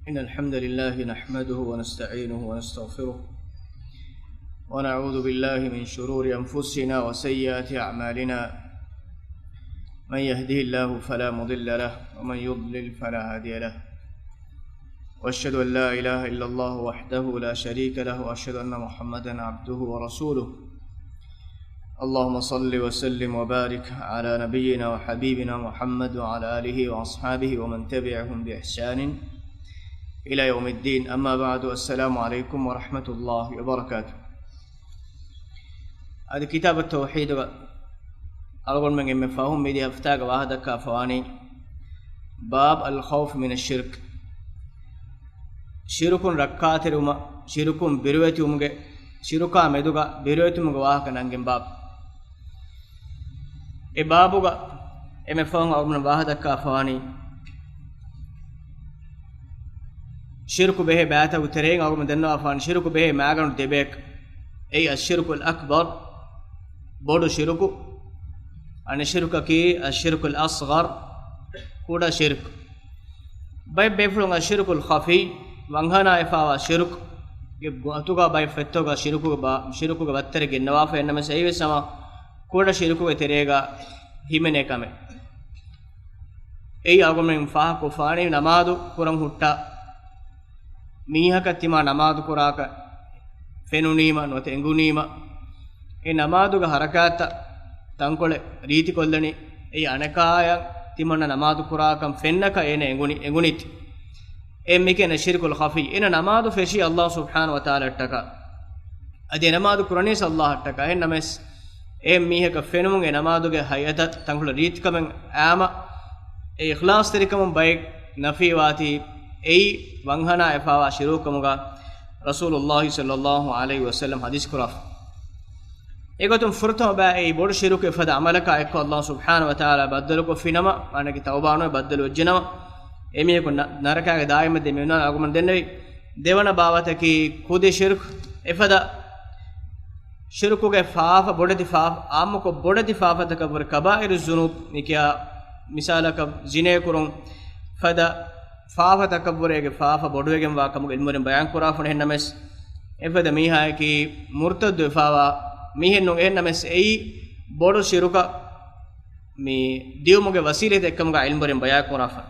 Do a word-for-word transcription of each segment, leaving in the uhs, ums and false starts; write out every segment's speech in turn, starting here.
إن الحمد لله نحمده ونستعينه ونستغفره، ونعوذ بالله من شرور أنفسنا وسيئات أعمالنا. من يهده الله فلا مضل له، ومن يضلل فلا هادي له. وأشهد أن لا إله إلا الله وحده لا شريك له، وأشهد أن محمدا عبده ورسوله. اللهم صل وسلم وبارك على نبينا وحبيبنا محمد وعلى آله وأصحابه ومن تبعهم بإحسان إلى يوم الدين. أما بعد، السلام عليكم ورحمة الله وبركاته. އަދި ކިތާބު ތައުޙީދުގަ އަޅުގަނޑުމެން އެންމެ ފަހުން މިދިޔަ ހަފްތާގަ ވާހަ ދައްކާފަވާނީ، باب الخوف من الشرك. ޝިރުކުން ރައްކާތެރިވުމަށް، ޝިރުކުން ބިރުވެތިވުމުގެ، ޝިރުކާ މެދުގަ ބިރުވެތިވުމުގެ ވާހަކަ ނަންގެން ބާބު. އެ ބާބުގަ އެންމެ ފަހުން އަޅުގަނޑު ވާހަ ދައްކާފަވާނީ، ޝިރުކު ބެހޭ ބައިތަކުގެ ތެރެއިން އަޅުގަނޑު ދެންނަވާފަވާނީ، ޝިރުކު ބެހޭ މައިގަނޑު ދެބަޔަކަށް. އެއީ الشرك الأكبر، ބޮޑު ޝިރުކު، އަނެއް ޝިރުކަކީ الشرك الأصغر، ކުޑަ ޝިރުކު. ބައެއް ބޭފުޅުން الشرك الخفي، ވަންހަނާ އެފާވާ ޝިރުކު، ގެ ގޮތުގަ ބައެއް ފޮތްތަކުގަ ޝިރުކުގެ ބާ-، ޝިރުކުގެ ބައްތަރެއް ގެންނަވާފަ، އެންނަމެސް އެއީވެސް ހަމަ ކުޑަ ޝިރުކުގެ ތެރޭގަ ހިމެނޭ ކަމެއް. އެއީ އަޅުގަނޑުމެން ފާހަގަކޮށްފާނީ ނަމާދު ކުރަން ހުއްޓާ މީހަކަށް ތިމާ ނަމާދު ކުރާކަށް ފެނުނީމަ ނުވަތަ އެނގުނީމަ، އެ ނަމާދުގެ ހަރަކާތްތައް ތަންކޮޅެއް ރީތިކޮށްލަނީ، އެއީ އަނެކާޔަށް ތިމަންނަ ނަމާދު ކުރާކަން ފެންނަކަށް އޭނަ އެނގުނީ، އެނގުނީތީ. އެ މިކަން ޝިރްކުލް ޚަފީ. އޭނަ ނަމާދު ފެށީ އައްލާހު ސުބްޙާނަހު ވަތަޢާލާއަށްޓަކާ. އަދި އެ ނަމާދު ކުރަނީސް އައްލާހަށްޓަކާ. އެހެންނަމަވެސް، އެ މީހަކަށް ފެނުމުން އެ ނަމާދުގެ ހައިއަތަށް ތަންކޮޅެއް ރީތިކަމެއް އައިމަ، އެ އިޚްލާޞްތެރިކަމުން ބައެއް ނަފީވާތީ، އެއީ ވަންހަނާ އެފާވާ ޝިރުކު ކަމުގަ ރަސޫލުއްލާހި ޞައްލައްލާހު ޢަލައިހި ވަސައްލަމް ޙަދީޘް ކުރާފަ. އެގޮތުން ފުރަތަމަ ބައި އެއީ ބޮޑު ޝިރުކު އެފަދަ ޢަމަލަކާ އެއްކޮށް އައްލާހު ސުބްޙާނަހު ވަތަޢާލާ ބައްދަލުކޮށްފިނަމަ، މާނައަކީ ތައުބާ ނުވެ ބައްދަލު ވެއްޖެނަމަ، އެ މީހަކު ނަ-، ނަރަކާގެ ދާއިމަށް ދެމިވެން އަޅުގަނޑު ދެންނެވި. ދެވަނަ ބާވަތަކީ ކުދި ޝިރުކު. އެފަދަ ޝިރުކުގެ ފާފަ ބޮޑެތި ފާފަ، އާއްމުކޮށް ބޮޑެތި ފާފަތަކަށްވުރެ ކަބާއިރު ޒުނޫބް މިކިޔާ މިސާލަކަށް ޒިނޭ ކުރުން ފަދަ ފާފަތަކަށްވުރެގެ ފާފަ ބޮޑުވެގެންވާ ކަމުގެ ޢިލްމުވެރިން ބަޔާން ކުރާފަ. އެހެންނަމަވެސް، އެފަދަ މީހާއަކީ މުރްތައްދު ވެފާވާ މީހެއްނޫން. އެހެންނަމަވެސް އެއީ ބޮޑު ޝިރުކަށް މި ދިޔުމުގެ ވަސީލަތެއްކަމުގަ ޢިލްމުވެރިން ބަޔާން ކުރާފަ.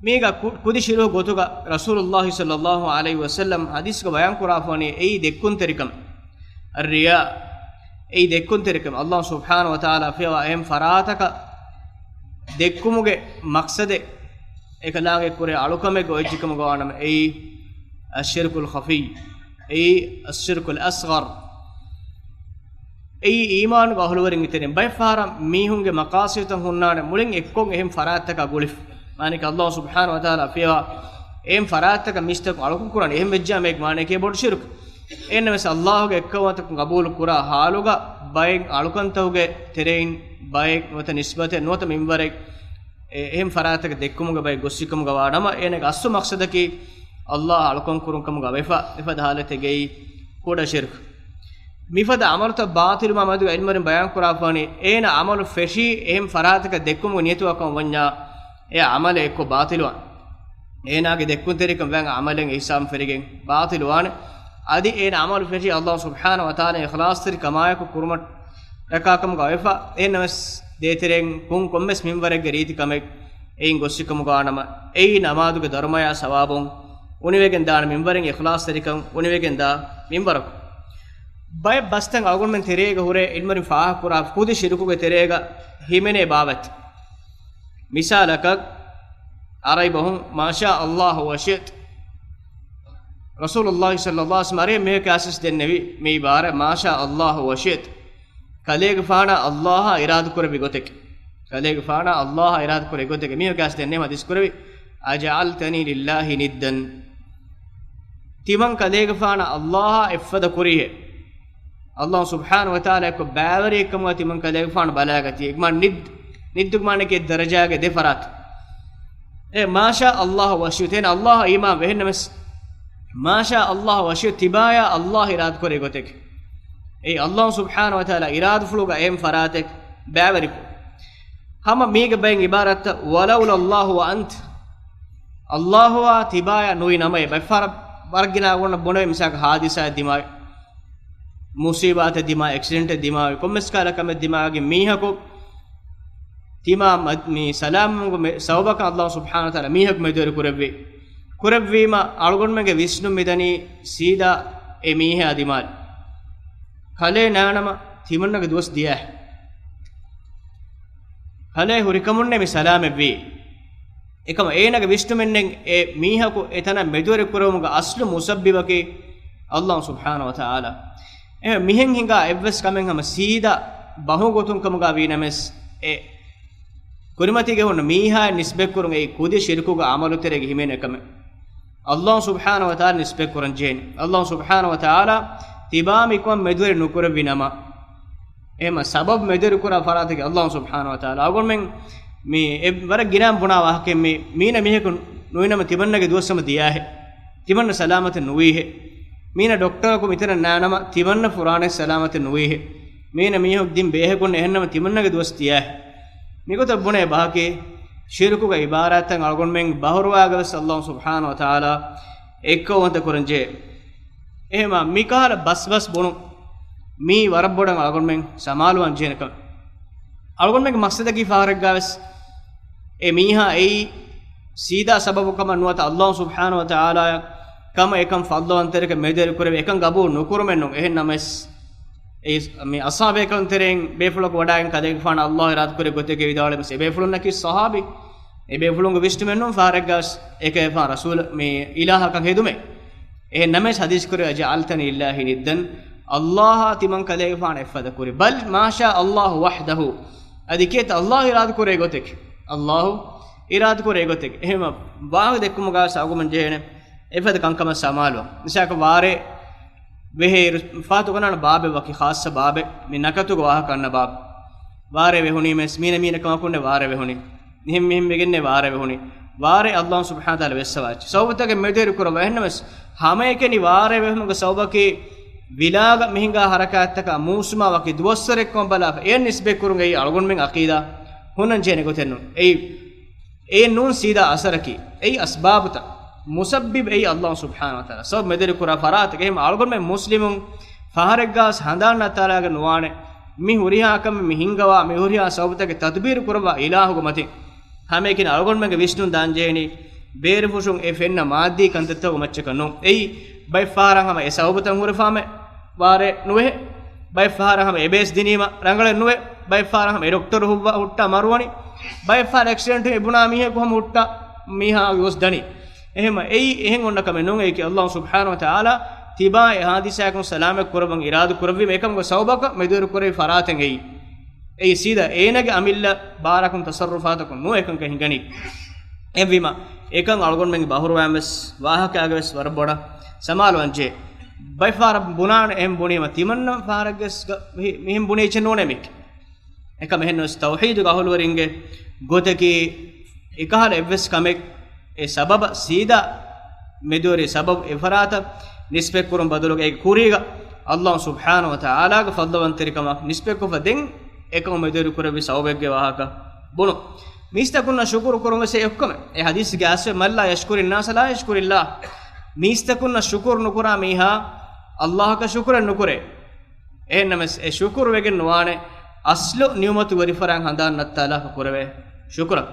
މީގަ ކު-، ކުދި ޝިރުކު ގޮތުގަ ރަސޫލުއްލާހި ޞައްލައްލާހު ޢަލައިހި ވަސައްލަމް ޙަދީޘްގަ ބަޔާން ކުރާފަވަނީ އެއީ ދެއްކުންތެރިކަމެއް. އައްރިޔާ، އެއީ ދެއްކުންތެރިކަމެއް. އައްލާހު ސުބްޙާނަހު ވަތަޢާލާ ފިޔަވާ އެހެން ފަރާތަކަށް ދެއްކުމުގެ މަޤްޞަދެއް، އެކަލާނގެ ކުރެ އަޅުކަމެއްގަ އޮތްޖެކަމުގަ ވާނަމަ އެއީ އައްޝިރްކުލް ޚަފީ، އެއީ އައްޝިރްކުލް އަޞްޣަރް. އެއީ އީމާނުގެ އަހުލުވެރިން އިތުރެއް ނޫން. ބައެއް ފަހަރަށް މީހުންގެ މަޤާޞިދުތައް ހުންނާނެ މުޅިން އެއްކޮށް އެހެން ފަރާތްތަކާ ގުޅިފަ. މާނައަކީ އައްލާހު ސުބްޙާނަހު ވަތަޢާލާ ފިޔަވާ އެހެން ފަރާތްތަކަށް މީސްތަކުން އަޅުކަން ކުރާނެ. އެހެން ވެއްޖާ މީގެ މާނައަކީ ބޮޑު ޝިރުކު. އެހެންނަމަވެސް އައްލާހުގެ އެއްކައުވަންތަކުން ގަބޫލު ކުރާ ޙާލުގަ ބައެއް އަޅުކަންތަކުގެ ތެރެއިން ބައެއް ނުވަތަ ނިސްބަތެއް ނުވަތަ މިންވަރެއް އެ-، އެހެން ފަރާތަކަށް ދެއްކުމުގެ ބައެއް ގޮއްސިކަމުގަ ވާނަމަ، އޭނަގެ އަސްލު މަޤްޞަދަކީ އައްލާހަށް އަޅުކަން ކުރުން ކަމުގަ ވެފަ. އެފަދަ ޙާލަތެއްގައި ކުޑަ ޝިރުކު. މިފަދަ ޢަމަލުތައް ބާޠިލުވާ މަދުގަ ޢިލްމުވެރިން ބަޔާން ކުރާފަވަނީ، އޭނަ ޢަމަލު ފެށީ އެހެން ފަރާތަކަށް ދެއްކުމުގެ ނިޔަތުގަ ކަމަށް ވަންޏާ، އެ ޢަމަލެއް އެއްކޮށް ބާޠިލުވާނެ. އޭނާގެ ދެއްކުންތެރިކަން ވަން ޢަމަލެއް އެ ހިސާބުން ފެށިގެން ބާޠިލުވާނެ. އަދި އޭނަ ޢަމަލު ފެށީ އައްލާހު ސުބްޙާނަހު ވަތަޢާލާ އިޚްލާޞްތެރިކަމާއެކު ކުރުމަށް ޓަކާ ކަމުގަ ވެފަ. އެހެންނަމަވެސް ދޭތެރެއިން ކޮން ކޮންމެސް މިންވަރެއްގެ ރީތި ކަމެއް އެއިން ގޮއްސިކަމުގަ ވާނަމަ، އެއީ ނަމާދުގެ ދަރުމަޔާ ސަވާބުން އުނިވެގެން ދާނެ މިންވަރެއް، އިޚްލާޞްތެރިކަން އުނިވެގެން ދާ މިންވަރަކު. ބައެއް ބަސްތައް އަޅުގަނޑުމެން ތެރޭގަ ހުރޭ ޢިލްމުވެރިން ފާހަގަކުރާ ކުދި ޝިރުކުގެ ތެރޭގަ ހިމެނޭ ބާވަތް. މިސާލަކަށް ޢަރަބި ބަހުން ما شاء الله وشئت. ރަސޫލުއްލާހި ޞައްލައްލާހު ޢަލައިހި ވަސައްލަމް އަރޭ މި ކާސިސް ދެންނެވި މި ޢިބާރާތް ما شاء الله وشئت. ކަލޭގެފާނާ އައްލާހާ އިރާދަކުރެއްވި ގޮތެކޭ. ކަލޭގެފާނާ އައްލާހާ އިރާދަކުރެއްވި ގޮތެކޭ. މި ކާސިސް ދެންނެވި ޙަދީޘް ކުރެވި أجعلتني لله ندا. ތިމަން ކަލޭގެފާނަށް އައްލާހާ އެއްފަދަ ކުރީހޭ. އައްލާހު ސުބްޙާނަހު ވަތަޢާލާ އެއްކޮށް ބައިވެރިއެއްކަމުގަ ތިމަން ކަލޭގެފާނު ބަލައިގަތީ. އެ މާނަ ނިއްދު، ނިއްދުގެ މާނައަކީ ދަރަޖާގެ ދެ ފަރާތު. އެ ما شاء الله وشئت، އޭނަ އައްލާހަށް އީމާން ވެ. އެހެންނަމަވެސް ما شاء الله وشئت، ތިބާޔާ އައްލާހު އިރާދަކުރޭ ގޮތެކޭ. އެއީ އައްލާހު ސުބްޙާނަހު ވަތަޢާލާ އިރާދަފުޅުގަ އެހެން ފަރާތެއް ބައިވެރިކޮށް. ހަމަ މީގެ ބައެއް ޢިބާރާތްތައް ولولا الله وأنت. ﷲ އާ ތިބާޔަށް ނުވި ނަމަ، އެ ބައެއް ފަހަރަށް ވަރަށް ގިނަ އަޅުގަނޑު ބުނެވޭ، މިސާލަކަށް ހާދިސާއެއް ދިމާވި، މުސީބާތެއް ދިމާވި، އެކްސިޑެންޓެއް ދިމާވި، ކޮންމެސް ކަހަލަ ކަމެއް ދިމާވެގެން މީހަކު ތިމާ މަ-، މި ސަލާމަތްވުމުގެ މެ-، ސަބަބަކަށް ﷲ ސުބްޙާނަހޫ ވަތަޢާލާ މީހަކު މެދުވެރި ކުރެއްވި. ކުރެއްވީމަ އަޅުގަނޑުމެންގެ ވިސްނުން މިދަނީ ސީދާ އެ މީހާ ދިމާލަށް. ކަލޭ ނާނަމަ ތިމަންނަގެ ދުވަސް ދިޔައޭ. ކަލޭ ހުރިކަމުންނޭ މި ސަލާމަތްވީ. އެކަމަ އޭނާގެ ވިސްނުމެއްނެތް އެ މީހަކު އެތަނަށް މެދުވެރި ކުރެވުމުގެ އަސްލު މުސައްބިބަކީ ﷲ ސުބްޙާނަހޫ ވަތަޢާލާ. އެ މިހެން ހިނގާ އެއްވެސް ކަމެއް ހަމަ ސީދާ ބަހުގޮތުން ކަމުގަ ވީނަމަވެސް، އެ ކުރިމަތީގަ ހުންނަ މީހާއަށް ނިސްބަތްކުރުން އެއީ ކުދި ޝިރުކުގެ ޢަމަލުތެރޭގަ ހިމެނޭ ކަމެއް. ﷲ ސުބްޙާނަހޫ ވަތަޢާލާ ނިސްބަތްކުރަން ޖެހޭނެ. ﷲ ސުބްޙާނަހޫ ވަތަޢާލާ ތިބާ މިކަމަށް މެދުވެރި ނުކުރެއްވި ނަމަ، އެހެމަ ސަބަބު މެދުވެރި ކުރާ ފަރާތަކީ ﷲ ސުބްޙާނަހޫ ވަތަޢާލާ. އަޅުގަނޑުމެން މި އެ ވަރަށް ގިނައިން ބުނާ ވާހަކައެއް މި، މީނަ މީހަކު ނުވިނަމަ ތިމަންނަގެ ދުވަސް ހަމަ ދިޔާހެއް. ތިމަންނަ ސަލާމަތެއް ނުވީހެއް. މީނަ ޑޮކްޓަރަކު މިތަނަށް ނާނަމަ ތިމަންނަ ފުރާނަ ސަލާމަތެއް ނުވީހެއް. މީނަ މީހަކު ދިން ބޭހަކުން އެހެންނަމަ ތިމަންނަގެ ދުވަސް ދިޔާހެއް. މިގޮތަށް ބުނޭ ބަހަކީ، ޝިރުކުގެ ޢިބާރާތްތައް އަޅުގަނޑުމެން ބަހުރުވާގަވެސް ﷲ ސުބްޙާނަހޫ ވަތަޢާލާ އެއްކައުވަންތަ ކުރަން ޖެހޭ. އެހެމަ މިކަހަލަ ބަސްބަސް ބުނުން މީ ވަރަށް ބޮޑަށް އަޅުގަނޑުމެން ސަމާލުވާން ޖެހޭނެ ކަމެއް. އަޅުގަނޑުމެންގެ މަޤްޞަދަކީ ފަހަރެއްގަވެސް އެ މީހާ އެއީ ސީދާ ސަބަބު ކަމަށް ނުވަތަ ﷲ ސުބްޙާނަހޫ ވަތަޢާލާ ކަމަށް އެކަން ފަޟްލުވަންތެރިކަން މެދުވެރި ކުރެވި އެކަން ގަބޫލު ނުކުރުމެއް ނޫން. އެހެން ނަމަވެސް، އެ މި އަޞްޙާބޭކަލުން ތެރެއިން ބޭފުޅަކު ވަޑައިގެން ކަލޭގެފާނަށް ﷲ އިރާދަކުރެއްވި ގޮތެކޭ ވިދާޅުވީމަސް، އެބޭފުޅުންނަކީ ޞަޙާބީ. އެބޭފުޅުންގެ ވިސްނުމެއް ނޫން ފަހަރެއްގަވެސް އެކަލޭގެފާނު ރަސޫލު މި އިލާހަކަށް ހެދުމެއް. އެހެން ނަމަވެސް ޙަދީޘް ކުރެވޭ، أجعلتني لله ندا، ﷲ އާ ތިމަން ކަލޭގެފާނު އެއްފަދަ ކުރީ. بل ما شاء الله وحده. އަދި ކިޔޭތަ ﷲ އިރާދަ ކުރޭ ގޮތެކޭ. ﷲ އިރާދަ ކުރޭ ގޮތެކޭ. އެހެމަ ވާހަކަ ދެއްކުމުގަވެސް އަޅުގަނޑުމެން ޖެހޭނެ އެފަދަ ކަންކަމަށް ސަމާލުވާން. މިސާލަކަށް ވާރޭ ވެހޭއިރު ފާތުގަންނާނެ ބާބެއް ވަކި ޚާއްޞަ ބާބެއް، މި ނަކަތުގެ ވާހަކަ އަންނަ ބާބެއް. ވާރޭ ވެހުނީމެސް މީނަ މީނަ ކަމަކުންނޭ ވާރޭ ވެހުނީ. މިހެން މިހެން ވެގެންނޭ ވާރޭ ވެހުނީ. ވާރޭ ﷲ ސުބްޙާނަހޫ ވަތަޢާލާ ވެއްސަވާއެއްޗެއް. ސަބަބުތަކެއް މެދުވެރި ކުރައްވާ. އެހެންނަމަވެސް، ހަމައެކަނި ވާރޭ ވެހުމުގެ ސަބަބަކީ ވިލާގަ މިހިނގާ ހަރަކާތްތަކާ މޫސުމާ ވަކި ދުވަސްވަރެއްކަމަށް ބަލާފަ. އެއަށް ނިސްބަތްކުރުން އެއީ އަޅުގަނޑުމެން ޢަޤީދާ ހުންނަން ޖެހޭނެ ގޮތެއް ނޫން. އެއީ އެއެއް ނޫން ސީދާ އަސަރަކީ. އެއީ އަސްބާބުތައް. މުސައްބިބު އެއީ ﷲ ސުބްޙާނަހޫ ވަތަޢާލާ. ސަބަބު މެދުވެރި ކުރާ ފަރާތެއް. އެހެން އަޅުގަނޑުމެން މުސްލިމުން ފަހަރެއްގަވެސް ހަނދާން ނައްތާލާގެން ނުވާނެ. މި ހުރިހާ ކަމެއް މި ހިންގަވާ، މި ހުރިހާ ސަބަބުތަކެއް ތަދުބީރު ކުރައްވާ އިލާހުގެ މަތިން. ހަމައެކަނި އަޅުގަނޑުމެންގެ ވިސްނުން ދާން ޖެހެނީ ބޭރުފުށުން އެ ފެންނަ މާއްދީ ކަންތައްތަކުގެ މައްޗަކަށް ނޫން. އެއީ ބައެއް ފަހަރަށް ހަމަ އެ ސަބަބުތައް ހުރެފާމެ ވާރޭ ނުވެހެ. ބައެއް ފަހަރަށް ހަމަ އެ ބޭސް ދިނީމަ ރަނގަޅެއް ނުވޭ. ބައެއް ފަހަރަށް ހަމަ އެ ޑޮކްޓަރު ހުއްވާ ހުއްޓާ މަރުވަނީ. ބައެއް ފަހަރަށް އެކްސިޑެންޓު އެބުނާ މީހަކު ހަމަ ހުއްޓާ މީހާ ގޮސް ދަނީ. އެހެމަ އެއީ އެހެން އޮންނަ ކަމެއް ނޫން. އެއީކީ ﷲ ސުބްޙާނަހޫ ވަތަޢާލާ ތިބާ އެ ހާދިސާއަކުން ސަލާމަތް ކުރައްވަން އިރާދަ ކުރެއްވީމަ އެކަމުގެ ސަބަބަކަށް މެދުވެރި ކުރެވި ފަރާތެއް އެއީ. އެއީ ސީދާ އޭނަގެ އަމިއްލަ ބާރަކުން ތަޞައްރުފާތަކުން ނޫން އެކަންކަން ހިނގަނީ. އެހެންވީމަ އެކަން އަޅުގަނޑުމެންގެ ބަހުރުވާން ވެސް ވާހަކައިގަ ވެސް ވަރަށް ބޮޑަށް ސަމާލުވާން ޖެހޭ. ބައެއްފަހަރަށް ބުނާނެ އެހެން ބުނީމަ ތިމަންނަ ފަހަރެއްގަސް މި-، މިހެން ބުނީ އެއްޗެއް ނޫނޭ މިކީ. އެކަމަށް އެހެންނަމަވެސް ތައުޙީދުގެ އަހުލުވެރިންގެ ގޮތަކީ އެކަހަލަ އެއްވެސް ކަމެއް އެ ސަބަބަށް ސީދާ މެދުވެރި ސަބަބު އެފަރާތަށް ނިސްބަތްކުރުން ބަދަލުގަ އޭގެ ކުރީގަ ﷲ ސުބްޙާނަހޫ ވަތަޢާލާގެ ފަޟްލުވަންތެރިކަމަށް ނިސްބަތްކޮށްފަ ދެން އެކަމު މެދުވެރި ކުރެއްވި ސަބަބެއްގެ ވާހަކަ ބުނުން. މީސްތަކުންނަށް ޝުކުރު ކުރުން ވެސް އެއީ އެއްކަމެއް. އެ ޙަދީޘްގެ އަސްލު، من لا يشكر الناس لا يشكر الله. މީސްތަކުންނަށް ޝުކުރު ނުކުރާ މީހާ ﷲ އަށް ޝުކުރެއް ނުކުރޭ. އެހެންނަމަވެސް އެ ޝުކުރު ވެގެން ނުވާނެ، އަސްލު ނިޢުމަތު ވެރިފަރާތް ހަނދާން ނައްތާލާފަ ކުރެވޭ ޝުކުރަށް.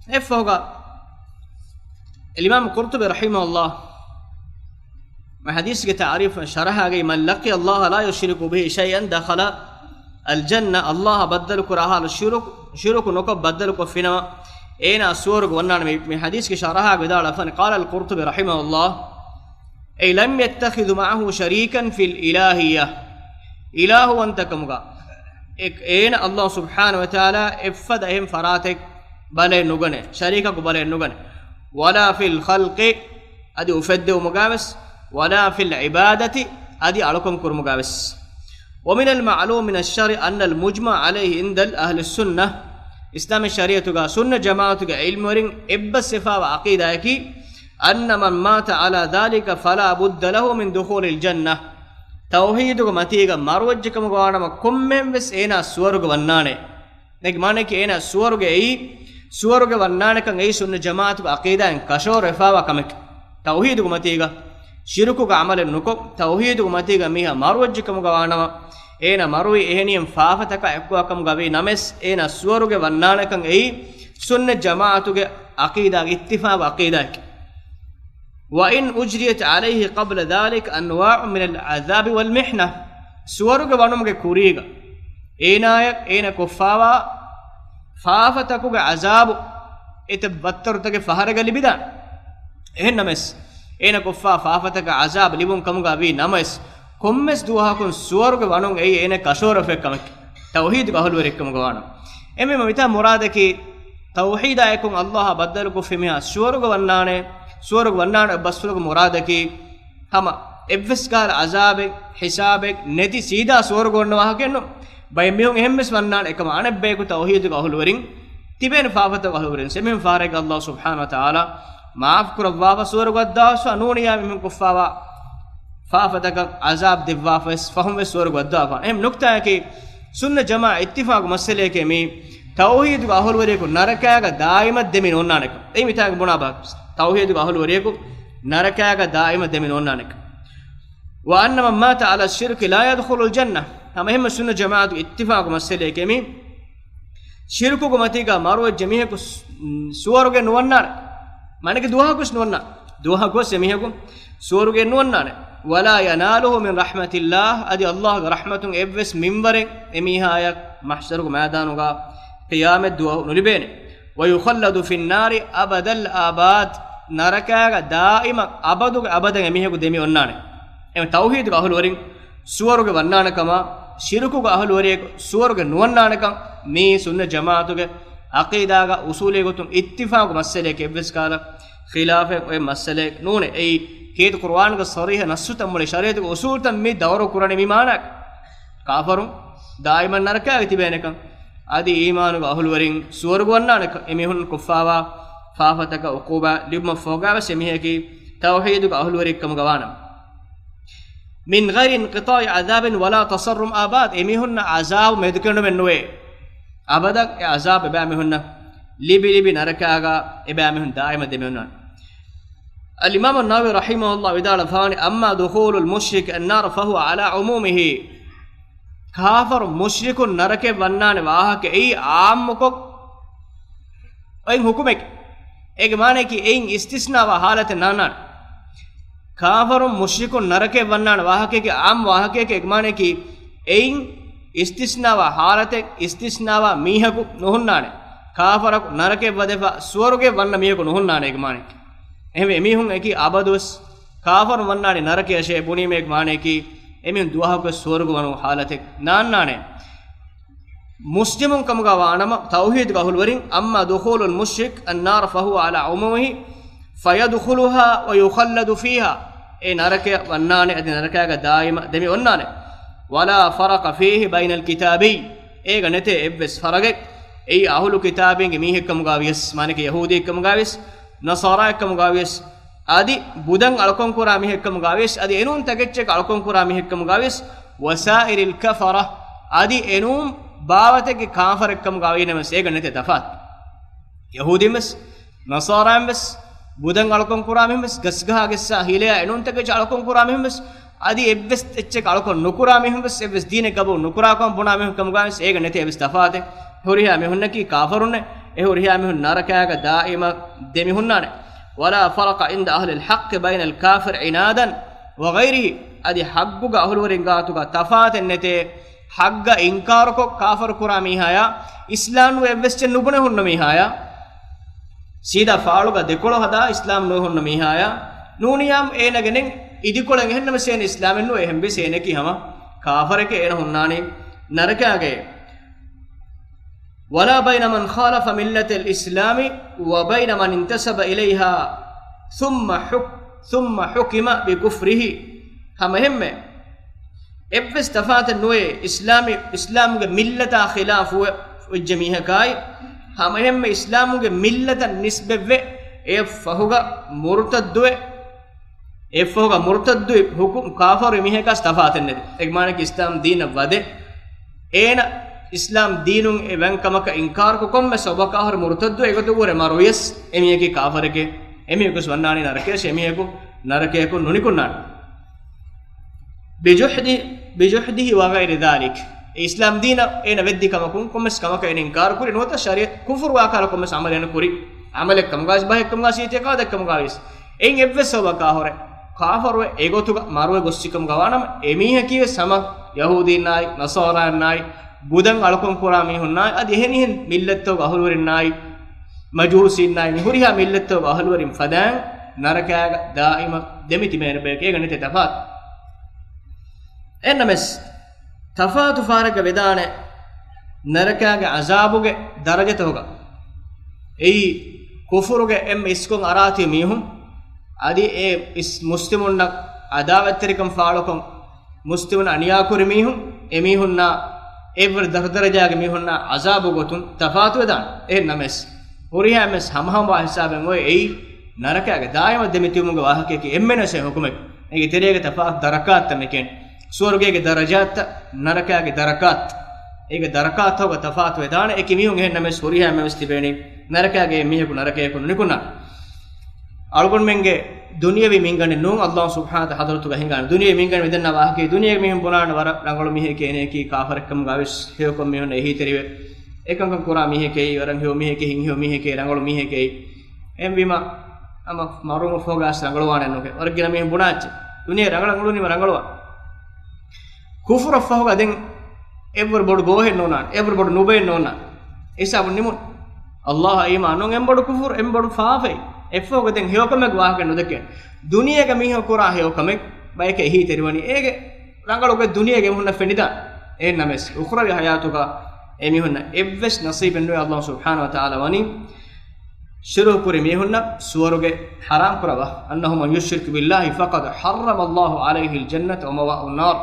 އެއަށްފަހުގަ އިމާމު ޤުރްޠުބީ ރަޙިމަހުﷲ މި ޙަދީޘްގެ ތަޢުރީފު ޝަރަޙާގައި، من لقي الله لا يشرك به شيئا دخل الجنة، ﷲ އަށް ބައްދަލުކުރާ ޙާލު ޝިރުކު، ޝިރުކު ނުކޮށް ބައްދަލުކޮށްފިނަމަ، އޭނާ ސުވަރުގެ ވަންނާނެ. މި، މި ޙަދީޘްގެ ޝަރަޙާގަ ވިދާޅުވާފަން، قال القرطبي رحمه الله، أي لم يتخذ معه شريكا في الإلهية، އިލާހުވަންތަކަމުގަ އެ، އޭނަ ﷲ ސުބްޙާނަހޫ ވަތަޢާލާ އެއްފަދަ އެހެން ފަރާތެއް ބަލައެއް ނުގަނެ، ޝަރީކަކު ބަލައެއް ނުގަނެ. ولا في الخلق، އަދި އުފެއްދެވުމުގަވެސް، ولا في العبادة، އަދި އަޅުކަން ކުރުމުގަވެސް. ومن المعلوم من الشرع أن المجمع عليه عند أهل السنة، އިސްލާމީ ޝަރީޢަތުގަ ސުންނަ ޖަމާޢަތުގެ ޢިލްމުވެރިން އެއްބަސްވެފާވާ ޢަޤީދާއަކީ، أن من مات على ذلك فلا بد له من دخول الجنة. ތައުޙީދުގެ މަތީގަ މަރުވެއްޖެކަމުގަ ވާނަމަ ކޮންމެންވެސް އޭނާ ސުވަރުގެ ވަންނާނެ. އޭގެ މާނައަކީ އޭނާ ސުވަރުގެ އެއީ، ސުވަރުގެ ވަންނާނެކަން އެއީ ސުންނަ ޖަމާޢަތުގެ ޢަޤީދާއިން ކަށަވަރުވެފާވާ ކަމެކެ. ތައުޙީދުގެ މަތީގަ ޝިރުކުގެ ޢަމަލެއް ނުކޮށް، ތައުޙީދުގެ މަތީގަ މީހާ މަރުވެއްޖެކަމުގަ ވާނަމަ، އޭނާ މަރުވީ އެހެނިހެން ފާފަތަކާ އެއްކޮށް ކަމުގަ ވީ ނަމަވެސް، އޭނާ ސުވަރުގެ ވަންނާނެކަން އެއީ ސުންނަ ޖަމާޢަތުގެ ޢަޤީދާގެ އިއްތިފާޤު ޢަޤީދާއެކެ. وإن أجريت عليه قبل ذلك أنواع من العذاب والمحنة، ސުވަރުގެ ވަނުމުގެ ކުރީގަ އޭނާޔަށް އޭނާ ކޮށްފާވާ ފާފަތަކުގެ ޢަޒާބު އެތައް ވައްތަރުތަކެއް ފަހަރެއްގަ ލިބިދާނެ. އެހެންނަމަވެސް، އޭނާ ކޮށްފާ ފާފަތަކަށް ޢަޒާބު ލިބުން ކަމުގަ ވީ ނަމަވެސް، ކޮންމެސް ދުވަހަކުން ސުވަރުގެ ވަނުން އެއީ އޭނަ ކަށަވަރުވެފައި ކަމެކެ. ތައުޙީދުގެ އަހުލުވެރިއެއްކަމުގަ ވާނަމަ. އެމެ މިތާ މުރާދަކީ، ތައުޙީދާއެކު ﷲ އާ ބައްދަލުކޮށްފި މީހާ ސުވަރުގެ ވަންނާނެ، ސުވަރުގެ ވަންނާނެ ބަސްފުޅުގެ މުރާދަކީ، ހަމަ އެއްވެސް ކަހަލަ ޢަޒާބެއް، ޙިސާބެއް ނެތި ސީދާ ސުވަރުގެ އޮންނަ ވާހަކައެއް ނޫން. ބައެއް މީހުން އެހެންވެސް ވަންނާނެ، އެކަމަ އަނެއްބަޔަކު ތައުޙީދުގެ އަހުލުވެރިން ތިބޭނެ ފާފަތަކުގެ އަހުލުވެރިން. އެމީހުން ފަހަރެއްގަ ﷲ ސުބްޙާނަހޫ ވަތަޢާލާ މާފު ކުރައްވާފަ ސުވަރުގެ ވައްދާފަ ނޫނިއްޔާ މީހުން ކޮށްފާވާ ފާފަތަކަށް ޢަޒާބް ދެއްވާފަވެސް ފަހުންވެސް ސުވަރުގެ ވައްދާފާނެ. އެހެން ނުކްތާއަކީ، ސުންނަ ޖަމާޢަތް އިއްތިފާޤު މައްސަލައެކޭ މީ، ތައުޙީދުގެ އަހުލުވެރިޔަކު ނަރަކާގަ ދާއިމަށް ދެމި ނޯންނާނެކަން. އެއީ މިތާގެ ބުނާ ބަހަކު. ތައުޙީދުގެ އަހުލުވެރިޔަކު ނަރަކާގަ ދާއިމަށް ދެމި ނޯންނާނެކަން. وأن من مات على الشرك لا يدخل الجنة. ހަމައެހެންމެ ސުންނަ ޖަމާޢަތުގެ އިއްތިފާޤު މައްސަލައެކޭ މީ، ޝިރުކުގެ މަތީގަ މަރުވެއްޖެ މީހަކު ސު-، ސުވަރުގެ ނުވަންނާނެ. މާނައަކީ ދުވަހަކުވެސް ނުވަންނާނެ. ދުވަހަކުވެސް އެމީހަކު ސުވަރުގެ ނުވަންނާނެ. ولا يناله من رحمة الله، އަދި ﷲގެ ރަޙްމަތުން އެއްވެސް މިންވަރެއް އެމީހާޔަށް މަޙްޝަރުގެ މައިދާނުގަ ޤިޔާމަތް ދުވަހު ނުލިބޭނެ. ويخلد في النار أبد الآباد، ނަރަކާގަ ދާއިމަށް އަބަދުގެ އަބަދަށް އެމީހަކު ދެމި އޮންނާނެ. އެމެ ތައުޙީދުގެ އަހުލުވެރިން ސުވަރުގެ ވަންނާނެ ކަމާ، ޝިރުކުގެ އަހުލުވެރިޔަކު ސުވަރުގެ ނުވަންނާނެ ކަން، މީ ސުންނަ ޖަމާޢަތުގެ ޢަޤީދާގަ އުޞޫލީ ގޮތުން އިއްތިފާޤު މައްސަލައެކޭ، އެއްވެސް ކަހަލަ ޚިލާފެއް އޮތް މައްސަލައެއް ނޫނޭ. އެއީ ކީރިތި ޤުރުއާނުގެ ޞަރީޙަ ނައްޞުތައް މުޅި ޝަރީޢަތުގެ އުޞޫލުތައް މި ދައުރު ކުރަނީ މި މާނައަކަށް. ކާފަރުން ދާއިމަށް ނަރަކާގަ ތިބޭނެކަން. އަދި އީމާނުގެ އަހުލުވެރިން ސުވަރުގެ ވަންނާނެ ކަން. އެމީހުން ކޮށްފާވާ ފާފަތަކަށް ޢުޤޫބާ ލިބުމަށް ފަހުގަވެސް އެމީހަކީ ތައުޙީދުގެ އަހުލުވެރިއެއްކަމުގަ ވާނަމަ. من غير انقطاع عذاب ولا تصرم أبد، އެމީހުންނަށް ޢަޒާބު މެދުކެނޑުމެއް ނުވޭ. އަބަދަށް އެ ޢަޒާބު އެބައިމީހުންނަށް ލިބި ލިބި ނަރަކާގަ އެބައިމީހުން ދާއިމަށް ދެމިއޮންނާނެ. އަލްއިމާމު ނަވަވީ ރަޙިމަހުﷲ ވިދާޅުވެފަވާނެ، أما دخول المشرك النار فهو على عمومه. ކާފަރު މުޝްރިކުން ނަރަކައަށް ވަންނާނެ ވާހަކަ އެއީ ޢާއްމުކޮށް އޮތް ޙުކުމެކެ. އޭގެ މާނައަކީ އެއިން އިސްތިސްނާވާ ޙާލަތެއް ނާންނާނެ. ކާފަރު މުޝްރިކުން ނަރަކައަށް ވަންނާނެ ވާހަކައަކީ ޢާއްމު ވާހަކައެކޭ. އޭގެ މާނައަކީ އެއިން އިސްތިސްނާވާ ޙާލަތެއް، އިސްތިސްނާވާ މީހަކު ނުހުންނާނެ. ކާފަރަކު ނަރަކައަށް ވަދެފަ ސުވަރުގެ ވަންނަ މީހަކު ނުހުންނާނެ އޭގެ މާނައަކީ. އެހެންވެ އެމީހުން އެކީ އަބަދުވެސް ކާފަރު ވަންނާނެ ނަރަކަޔަށޭ ބުނީމޭގެ މާނައަކީ އެމީހުން ދުވަހަކުވެސް ސުވަރުގެ ވަނު ޙާލަތެއް ނާންނާނެ. މުސްލިމުން ކަމުގަ ވާނަމަ ތައުޙީދުގެ އަހުލުވެރިން، أما دخول المشرك النار فهو على عمومه فيدخلها ويخلد فيها، އެ ނަރަކަޔަށް ވަންނާނެ އަދި ނަރަކާގަ ދާއިމަށް ދެމި އޮންނާނެ. ولا فرق فيه بين الكتابي، އޭގަ ނެތޭ އެއްވެސް ފަރަގެއް، އެއީ އަހުލު ކިތާބީންގެ މީހެއްކަމުގަ ވިޔަސް، މާނައަކީ ޔަހޫދީއެއްކަމުގަ ވިޔަސް، ނަޞާރާއެއްކަމުގަ ވިޔަސް، އަދި ބުދަށް އަޅުކަން ކުރާ މީހެއްކަމުގަ ވިޔަސް، އަދި އެނޫން ތަކެއްޗަކަށް އަޅުކަން ކުރާ މީހެއްކަމުގަ ވިޔަސް، وسائر الكفرة، އަދި އެނޫން ބާވަތެއްގެ ކާފަރެއްކަމުގަ ވީނަމަވެސް އޭގަ ނެތޭ ތަފާތު. ޔަހޫދީންވެސް، ނަޞާރާއިންވެސް، ބުދަށް އަޅުކަން ކުރާ މީހުންވެސް، ގަސްގަހާ ގެއްސާ ހީލަޔާ އެނޫން ތަކެއްޗަށް އަޅުކަން ކުރާ މީހުންވެސް، އަދި އެއްވެސް އެއްޗެއް އަޅުކަން ނުކުރާ މީހުންވެސް، އެއްވެސް ދީނެއް ގަބޫލު ނުކުރާކަން ބުނާ މީހުން ކަމުގަވެސް އޭގަ ނެތޭ އެއްވެސް ތަފާތެއް. ހުރިހާ މީހުންނަކީ ކާފަރުންނޭ، އެ ހުރިހާ މީހުން ނަރަކާގަ ދާއިމަށް ދެމިހުންނާނެ. ولا فرق عند أهل الحق بين الكافر عنادا وغيره، އަދި ޙައްޤުގެ އަހުލުވެރިން ގާތުގަ ތަފާތެއް ނެތޭ، ޙައްޤަށް އިންކާރުކޮށް ކާފަރު ކުރާ މީހާޔާ، އިސްލާމް ނުވެ އެއްވެސް ޗެއް ނުބުނެ ހުންނަ މީހާޔާ، ސީދާ ފާޅުގަ ދެކޮޅު ހަދާ އިސްލާމް ނުވެ ހުންނަ މީހާޔާ، ނޫނިޔާމް އޭނަގެ ނެތް އިދިކޮޅެއް އެހެންނަމަސް އޭނަ އިސްލާމެއް ނުވޭ، އެހެންވެސް އޭނައަކީ ހަމަ ކާފަރެކޭ، އޭނަ ހުންނާނީ ނަރަކާގައޭ. ولا بين من خالف ملة الإسلام وبين من انتسب إليها ثم حك-، ثم حكم بكفره. ހަމައެހެންމެ އެއްވެސް ތަފާތެއް ނުވޭ، އިސްލާމި-، އިސްލާމްގެ މިއްލަތާ ޚިލާފުވެ-، ވެއްޖެ މީހަކާއި، ހަމައެހެންމެ އިސްލާމްގެ މިއްލަތަށް ނިސްބަތްވެ، އެއަށް ފަހުގަ މުރުތައްދުވެ، އެއަށްފަހުގަ މުރުތައްދު ހުކުމް ކާފަރު މީހަކާސް ތަފާތެއް ނެތި. އެގެ މާނައަކީ އިސްލާމް ދީނަށް ވަދެ، އޭނަ އިސްލާމް ދީނުން އެ ވަން ކަމަކަށް އިންކާރުކޮށް ކޮންމެ ސަބަބަކާ ހުރެ މުރުތައްދު އެގޮތުގަ ހުރެ މަރުވިޔަސް އެމީހަކީ ކާފަރެކޭ. އެމީހަކުސް ވަންނާނީ ނަރަކަޔަށް، އެމީހަކު ނަރަކަޔަކުން ނުނިކުންނާނެ. ބިޖުހްދި، ބިޖުހްދިހި ވަޣައިރި ޛާލިކް. އެ އިސްލާމް ދީނަށް އޭނަ ވެއްދި ކަމަކުން ކޮންމެސް ކަމަކަށް އޭނަ އިންކާރު ކުރި ނުވަތަ ޝަރީޢަތް ކުފުރު ވާކަހަލަ ކޮންމެސް ޢަމަލެއް ނުކުރި. ޢަމަލެއް ކަމުގަވެސް ބަހެއް ކަމުގަވެސް އިތިޤާދެއް ކަމުގަވެސް. އެއިން އެއްވެސް ސަބަބަކާ ހުރެ ކާފަރުވެ އެގޮތުގަ މަރުވެ ގޮއްސިކަމުގަ ވާނަމަ އެމީހަކީވެސް ހަމަ ޔަހޫދީންނާއި، ނަޞާރާއިންނާއި، ގުދަން އަޅުކަން ކުރާ މީހުންނާއި، އަދި އެހެނިހެން މިއްލަތްތަކުގެ އަހުލުވެރިންނާއި، މަޖޫސީންނާއި، މި ހުރިހާ މިއްލަތްތަކުގެ އަހުލުވެރިން ފަދައިން ނަރަކާގަ ދާއިމަށް ދެމިތިބޭނެ ބަޔަކީ އޭގަ ނެތޭ ތަފާތު. އެހެންނަމަވެސް، ތަފާތު ފަހަރަކަށް ވެދާނެ ނަރަކާގެ ޢަޒާބުގެ ދަރަޖަތަކުގަ. އެއީ، ކުފުރުގެ އެންމެ އިސްކޮށް އަރާތީ މީހުން، އަދި އެ އިސް-، މުސްލިމުންނަށް ޢަދާވަތްތެރިކަން ފާޅުކޮށް، މުސްލިމުން އަނިޔާކުރި މީހުން، އެމީހުންނާ އެއްވެރި ދަރަދަރަޖާގެ މީހުންނާ ޢަޒާބު ގޮތުން ތަފާތުވެދާނެ. އެހެން ނަމަވެސް، ހުރިހާ އެންމެސް ހަމަހަމަވާ ހިސާބެއް އޮތް އެއީ ނަރަކާގެ ދާއިމަށް ދެމިތިބުމުގެ ވާހަކަޔަކީ އެންމެނަށް ހުކުމެއް. އޭގެ ތެރޭގެ ތަފާތު ދަރަކާތްތައް މިކެން. ސުވަރުގޭގެ ދަރަޖާތްތައް، ނަރަކާގެ ދަރަކާތް. އޭގެ ދަރަކާތްތަކުގަ ތަފާތު ވެދާނެ. އެކި މީހުން އެހެން ނަމަވެސް ހުރިހާ އެންމެވެސް ތިބޭނީ ނަރަކާގެ މީހަކު ނަރަކަޔަކު ނުނިކުންނާނެ. އަޅުގަނޑުމެންގެ ދުނިޔަވީ މިންގަނޑެއް ނޫން، އައްލާހު ސުބްޙާނަހު ވަތަޢާލާ ޙަޟްރަތުގަ ހިނގާނެ. ދުނިޔަވީ މިންގަނޑެއް މިދަންނަ ވާހަކައެއް، ދުނިޔޭގެ މީހުން ބުނާނެ ވަރަށް ރަނގަޅު މީހެކޭ އޭނައަކީ ކާފަރެއްކަމުގަވެސް ހެޔޮކަން މީހުންނަށް އެހީތެރިވެ، އެކަންކަން ކުރާ މީހެކޭ، ވަރަށް ހެޔޮ މީހެކޭ، ހިތްހެޔޮ މީހެކޭ، ރަނގަޅު މީހެކޭ. އެހެންވީމަ، ހަމަ މަރުވުމަށްފަހުގަ އަސް ރަނގަޅުވާނެ ނުކެ. ވަރަށް ގިނަ މީހުން ބުނާ އެއްޗެއް. ދުނިޔެ ރަނގަޅަށް އުޅުނީމަ ރަނގަޅުވާ. ކުފުރަށްފަހުގަ ދެން އެއްވަރު ބޮޑު ގޯހެއް ނޯންނާނެ، އެއްވަރު ބޮޑު ނުބައެއް ނޯންނާނެ. ހިސާބުން ނިމުން. އައްލާހަށް އީމާން ނޫން އެން ބޮޑު ކުފުރު، އެން ބޮޑު ފާފައެއް. އެއަށްފަހުގަ ދެން ހެޔޮކަމެއްގެ ވާހަކަ ނުދެކޭ. ދުނިޔޭގަ މީހަކު ކުރާ ހެޔޮކަމެއް ބަޔަކަށް އެހީތެރިވަނީ. އޭގެ ރަނގަޅުގެ ދުނިޔޭގެ އެމީހުންނަށް ފެނިދާނެ. އެހެން ނަމަވެސް، އުޚްރަވީ ޙަޔާތުގަ އެމީހުންނަށް އެއްވެސް ނަސީބެއް ނުވޭ. އައްލާހު ސުބްޙާނަހު ވަތަޢާލާ ވަނީ ޝިރުކު ކުރި މީހުންނަށް ސުވަރުގެ ޙަރާމް ކުރައްވާ. أنه من يشرك بالله فقد حرم الله عليه الجنة ومأواه النار.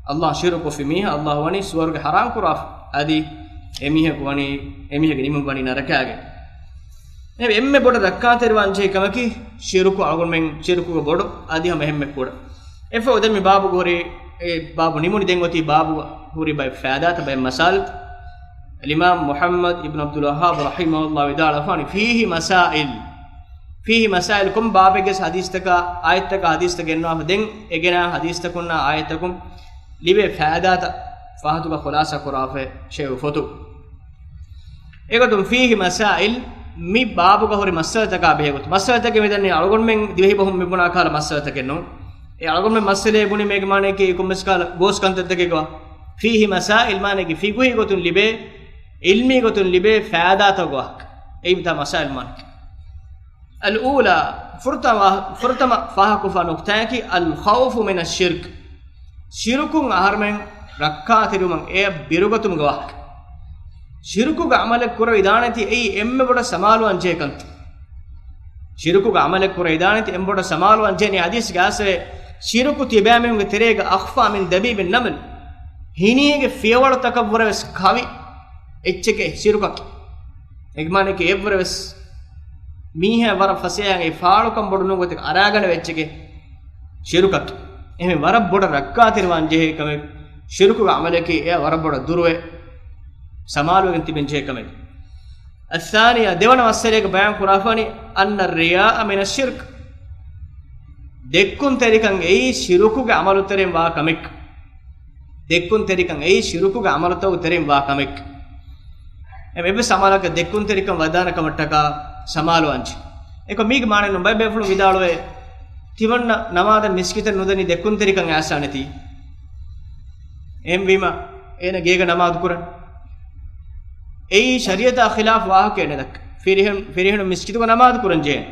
އައްލާހަށް ޝިރުކު ކޮށްފި މީހާ އައްލާހު ވަނީ ސުވަރުގެ ޙަރާމް ކުރާފަ. އަދި އެމީހަކު ވަނީ، އެމީހަކު ނިމުން ވަނީ ނަރަކާގެ. އެ އެންމެ ބޮޑަށް ރައްކާތެރިވާން ޖެހޭ ކަމަކީ ޝިރުކު. އަޅުގަނޑުމެން ޝިރުކުގެ ބޮޑު އަދި ހަމަ އެހެންމެ ކުޑަ. އެއަށްފަހު ދެން މި ބާބުގަ ހުރި، އެ ބާބު ނިމުނީ ދެން އޮތީ ބާބުގަ ހުރި ބައެއް ފައިދާތައް ބައެއް މަސާއިލް. އިމާމް މުޙައްމަދު އިބްނު ޢަބްދުލް ވައްހާބް ރަޙިމަހުﷲ ވިދާޅުވެފާނީ، فيه مسائل، فيه مسائل، ކޮން ބާބެއްގެ ހަދީސްތަކާ، އާޔަތްތަކާ ހަދީސްތައް ގެންނަވާފަ ދެން އެ ގެނާ ހަދީސްތަކުންނާ އާޔަތްތަކުން ލިބޭ ފައިދާތައް ފަހަތުގަ ޚުލާޞާ ކުރާފަ ޝެއު ފޮތު. އެގޮތުން فيه مسائل، މި ބާބުގަ ހުރި މައްސަލަތަކާ ބެހޭގޮތު. މައްސަލަތަކެއް މިދަނީ އަޅުގަނޑުމެން ދިވެހިބަހުން މިބުނާ ކަހަލަ މައްސަލަތަކެއް ނޫން. އެ އަޅުގަނޑުމެން މައްސަލައެއް ބުނީ މޭގެ މާނައަކީ ކޮންމެސް ކަހަލަ ގޯސް ކަންތައްތަކެއްގަ. فيه مسائل މާނައަކީ ފިޤުހީ ގޮތުން ލިބޭ، ޢިލްމީ ގޮތުން ލިބޭ ފައިދާތަކުގެ ވާހަކަ. އެއީ މިތާ މަސާއިލް މާނައަކީ. الأولى، ފުރަތަމަ، ފުރަތަމަ ފާހަގަކޮށްފާ ނުކުތާއަކީ الخوف من الشرك. ޝިރުކުން އަހަރުމެން ރައްކާތެރިވުމަށް އެޔަށް ބިރުގަތުމުގެ ވާހަކަ. ޝިރުކުގެ ޢަމަލެއް ކުރެވިދާނެތީ އެއީ އެންމެ ބޮޑަށް ސަމާލުވާން ޖެހޭ ކަންތައް. ޝިރުކުގެ ޢަމަލެއް ކުރެވިދާނެތީ އެންމެ ބޮޑަށް ސަމާލުވާން ޖެހޭނީ. ޙަދީޘްގައި އައިސްފައި، ޝިރުކު ތިބޭ މީހުންގެ ތެރޭގަ أخفى من دبيب النمل. ހިނިއެއްގެ ފިޔަވަޅުތަކަށްވުރެވެސް ކަވި އެއްޗެކޭ ޝިރުކަކީ. އޭގެ މާނައަކީ އެއަށްވުރެވެސް މީހާ ވަރަށް ފަސޭހައިން އެ ފާޅުކަން ބޮޑު ނޫން ގޮތެއް އަރާގަނެވޭ އެއްޗެކޭ ޝިރުކަކީ. އެހެން ވަރަށް ބޮޑަށް ރައްކާތެރިވާން ޖެހޭ ކަމެއް ޝިރުކުގެ ޢަމަލަކީ އެއަށް ވަރަށް ބޮޑަށް ދުރުވެ ސަމާލުވެގެން ތިބެން ޖެހޭ ކަމެއް. الثانية، ދެވަނަ މައްސަލައިގަ ބަޔާން ކުރާފަނީ أن الرياء من الشرك. ދެއްކުންތެރިކަން އެއީ ޝިރުކުގެ ޢަމަލުތެރެއިން ވާ ކަމެއް. ދެއްކުންތެރިކަން އެއީ ޝިރުކުގެ ޢަމަލުތަކުގެ ތެރެއިން ވާ ކަމެއް. އެ އެއްވެސް ޢަމަލަކަށް ދެއްކުންތެރިކަން ވަދާނެ ކަމަށްޓަކާ ސަމާލުވާންޖެ. އެކަމަކު މީގެ މާނައެއް ނޫން. ބައެއް ބޭފުޅުން ވިދާޅުވޭ، ތިމަންނަ ނަމާދަށް މިސްކިތަށް ނުދަނީ ދެއްކުންތެރިކަން އައިސާނެތީ. އެހެންވީމަ އޭނަ ގޭގަ ނަމާދު ކުރަން. އެއީ ޝަރީޢަތާ ޚިލާފް ވާހަކައެއް ނެތް. ފިރިހެން، ފިރިހެނުން މިސްކިތުގަ ނަމާދު ކުރަން ޖެހޭނެ.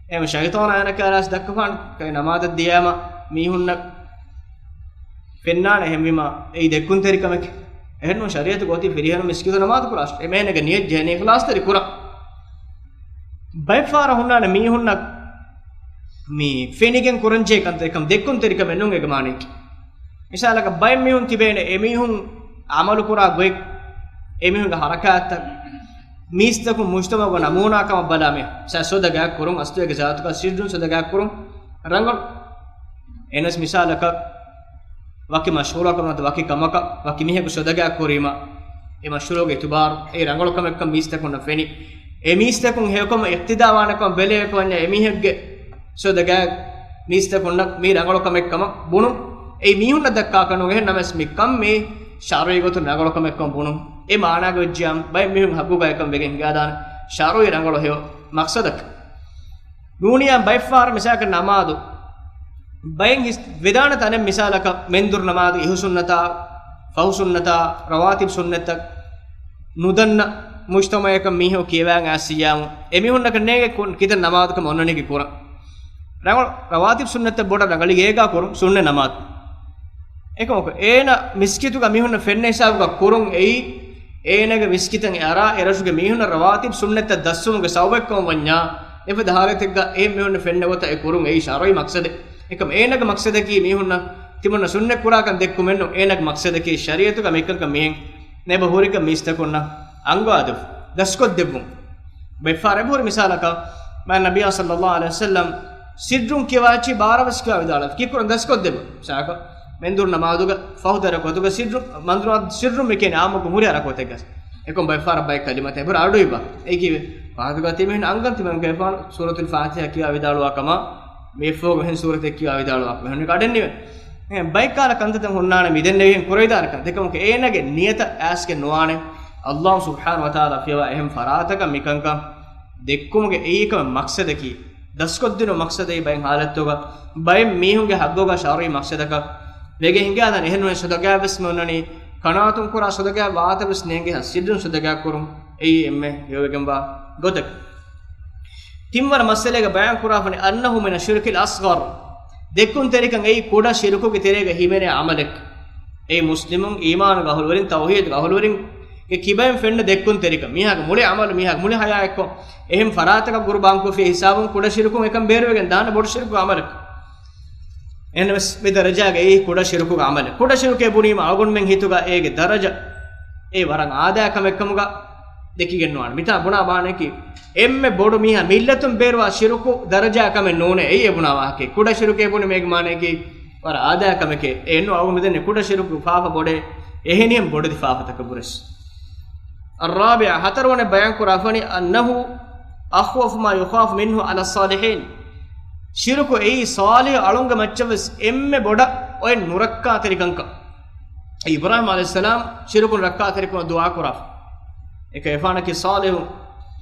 އެހެން ޝައިޠާނާ އޭނަ ކައިރާސް ދައްކަފާނެ. ކައި ނަމާދަށް ދިޔައިމަ މީހުންނަށް ފެންނާނެ. އެހެންވީމަ އެއީ ދެއްކުންތެރިކަމެކޭ. އެހެންނޫން ޝަރީޢަތުގަ އޮތީ ފިރިހެނުން މިސްކިތު ނަމާދު ކުރާށޭ. އެމީހުންގެ ނިޔަތް ޖެހޭނީ އިޚްލާޞްތެރި ކުރަން. ބައެއް ފަހަރަށް ހުންނާނެ މީހުންނަށް މި ފެނިގެން ކުރަންޖެހޭ ކަންތައް އެކަމަ ދެއްކުންތެރިކަމެއް ނޫން އޭގެ މާނައަކީ. މިސާލަކަށް ބައެއް މީހުން ތިބޭނެ، އެމީހުން ޢަމަލު ކުރާ ގޮތް، އެމީހުންގެ ޙަރަކާތްތައް، މީސްތަކުން މުޖްތަމަޢުގަ ނަމޫނާ ކަމަށް ބަލާ މީހުން. ސަ ސޮދަ ގާތް ކުރުން، އަސްތުވެގެ ޒާތުގަ ސިއްރުން ސޮދަ ގާތް ކުރުން، ރަނގަޅު. އެނަސް މިސާލަކަށް، ވަކި މަޝްޣޫލަކަށް ނުވަތަ ވަކި ކަމަކަށް ވަކި މީހަކު ޝޮދަގާ ކުރީމަ، އެ މަޝްޣޫލުގެ އިތުބާރު އެ ރަނގަޅު ކަމެއްކަން މީސްތަކުންނަށް ފެނި. އެ މީސްތަކުން ހެޔޮކަމަށް އިޤްތިދާ ވާނެކަމަށް ބެލެވޭކަށް ވަންޏާ އެ މީހެއްގެ ޝޮދަގާ މީސްތަކުންނަށް މީ ރަނގަޅު ކަމެއްކަމަށް ބުނުން. އެއީ މީހުންނަށް ދައްކާކަށް ނޫން. އެހެން ނަމަވެސް މި ކަން މީ ޝަރުޢީ ގޮތުން ރަނގަޅު ކަމެއްކަމަށް ބުނުން. އެ މާނާގަ ވެއްޖިޔާ ބައެއް މީހުން ހައްގުގަ އެކަން ވެގެން ހިނގާދާނެ ޝަރުޢީ ރަނގަޅު ހެޔޮ މަޤްޞަދަކަށް. ނޫނިޔާ ބައެއްފަހަރަށް މިސާލަކަށް ނަމާދު ބައެއް ހިސް ވެދާނެ ތަނެއް މިސާލަކަށް މެންދުރު ނަމާދު އިހު ސުންނަތާ، ފަހު ސުންނަތާ، ރަވާތިބު ސުންނަތްތައް ނުދަންނަ މުޖްތަމަޢަކަށް މީހަކު ކިޔަވާން އައިސްއިއްޔާމު، އެމީހުންނަކަށް ނޭނގެ ކު-، ކިތައް ނަމާދަކަށް އޮންނަނީކީ ކުރަން. ރަނގަޅު ރަވާތިބު ސުންނަތްތައް ބޮޑަށް ރަނގަޅީ އޭގާ ކުރުން ސުންނަތް ނަމާދު. އެކަމަކު އޭނަ މިސްކިތުގަ މީހުންނަށް ފެންނަ ހިސާބުގަ ކުރުން އެއީ، އޭނަގެ މިސްކިތަށް އެ އަރާ އެ ރަށުގެ މީހުންނަށް ރަވާތިބު ސުންނަތްތައް ދަސްވުމުގެ ސަބަބެއްކަމަށް ވަންޏާ، އެފަދަ ހާލަތެއްގަ އެހެން މީހުންނަށް ފެންނަ ގޮތަށް އެ ކުރުން އެއީ ޝަރުޢީ މަޤްޞަދެއް. އެކަމަ އޭނަގެ މަޤްޞަދަކީ މީހުންނަށް ތިމަންނަ ސުންނަތް ކުރާކަން ދެއްކުމެއްނު، އޭނަގެ މަޤްޞަދަކީ ޝަރީޢަތުގަ މިކަންކަން މިހެން ނޭބަ ހުރިކަން މީސްތަކުންނަށް އަންގާދެވުން، ދަސްކޮށްދެއްވުން. ބައެއްފަހަރަށް އެބަހުރި މިސާލަކަށް، މާތް ނަބިއްޔާ ޞައްލައްލާހު ޢަލައިހި ވަސައްލަމް ސިއްރުން ކިޔަވާ އެއްޗިހި ބާރަށް ވެސް ކިޔަވާ ވިދާޅުވި. ކީއްކުރަން ދަސްކޮށްދެއްވުން. މިސާލަކަށް، މެންދުރު ނަމާދުގަ ފަހު ދަރަ ގޮތުގަ ސިއްރު، މެންދުރު ނަމާދު ސިއްރުން މި ކިޔަނީ އާއްމުކޮށް ހުރިހާ ރަކުޢަތެއްގަ. އެކަމަ ބައެއްފަހަރަށް ބައެއް ކަލިމަތެއް އެބަހުރި އަޑުއިވާ. އެއީ ކީއްވެ؟ ފަހަތުގަ ތިމީހުން އަންގަން ތިމަން ކެފާނު ސޫރަތުލް ފާތިޙާ ކިޔަވާ ވިދާޅުވާ ކަމަށް މި އެއްފަހުގަ އެހެން ސޫރަތެއް ކިޔަވާ ވިދާޅުވާ ކަމަށް އެހެން އަޑެއްނުވޭ. އެ ބައެއް ކަހަލަ ކަންތައްތައް ހުންނާނެ މިދެންނެވިހެން ކުރެވިދާނެކަން. އެކަމަކު އޭނަގެ ނިޔަތަށް އައިސްގެން ނުވާނެ. އައްލާހު ސުބްޙާނަހު ވަތަޢާލާ ފިޔަވާ އެހެން ފަރާތަކަށް މިކަންކަން ދެއްކުމުގެ އެއީ ކަމެއް މަޤްޞަދަކީ، ދަސްކޮށްދިނުން މަޤްޞަދަކީ ބައެއް ހާލަތުގަ ބައެއް މީހުންގެ ހައްގުގަ ޝަރުޢީ މަޤްޞަދަކަށް ވެގެން ހިނގާދާނެ. އެހެން ނޫނީ ޝޮދަގާވެސް މި އޮންނަނީ ކަނާތުން ކުރާ ޝޮދަގާ ވާތަވެސް ނޭނގޭ ހަ ސިއްރުން ޝޮދަގާ ކުރުން. އެއީ އެންމެ ހެޔޮވެގެންވާ ގޮތަކީ. ތިންވަނަ މައްސަލައިގަ ބަޔާން ކުރާފަނީ، أنه من الشرك الأصغر. ދެއްކުންތެރިކަން އެއީ ކުޑަ ޝިރުކުގެ ތެރޭގަ ހިމެނޭ ޢަމަލެއް. އެއީ މުސްލިމުން، އީމާނުގެ އަހުލުވެރިން، ތައުޙީދުގެ އަހުލުވެރިންގެ ކިބައިން ފެންނަ ދެއްކުންތެރިކަން. މީހާގެ މުޅި ޢަމަލު، މީހާގެ މުޅި ޙަޔާތްކޮށް އެހެން ފަރާތަކަށް ޤުރުބާންކޮށްފި ހިސާބުން ކުޑަ ޝިރުކުން އެކަން ބޭރުވެގެން ދާނެ ބޮޑު ޝިރުކުގެ ޢަމަލަކަށް. އެހެންނަމަވެސް މި ދަރަޖާގައި ކުޑަ ޝިރުކުގެ ޢަމަލެއް. ކުޑަ ޝިރުކޭ ބުނީމަ އަޅުގަނޑުމެން ހިތުގަ އޭގެ ދަރަޖަ އެ ވަރަށް އާދައި ކަމެއްކަމުގަ ދެކިގެން ނުވާނެ. މިތާ ބުނާ ބާނައަކީ އެންމެ ބޮޑު މީހާ މިއްލަތުން ބޭރުވާ ޝިރުކު ދަރަޖާ ކަމެއް ނޫނޭ. އެއީ އެ ބުނާ ވާހަކައެއް. ކުޑަ ޝިރުކޭ ބުނީމަ އޭގެ މާނައަކީ ވަރަށް އާދައި ކަމެކޭ. އެ އެންނު އަޅުގަނޑު މިދެންނެވި ކުޑަ ޝިރުކު ފާފަ ބޮޑޭ. އެހެނިހެން ބޮޑެތި ފާފަތަކަށް ބުރަސް. الرابعة، ހަތަރުވަނަ ބަޔާން ކުރާފަނީ، أنه أخوف ما يخاف منه على الصالحين. ޝިރުކު އެއީ ޞާލިޙު އަޅުންގެ މައްޗަށް ވެސް އެންމެ ބޮޑަށް އޮތް ނުރައްކާތެރިކަންކަން. އިބްރާހީމް ޢަލައިހިއްސަލާމް ޝިރުކުން ރައްކާތެރިކަމަށް ދުޢާ ކުރާފަ. އެކަ އެފާނަކީ ޞާލިޙު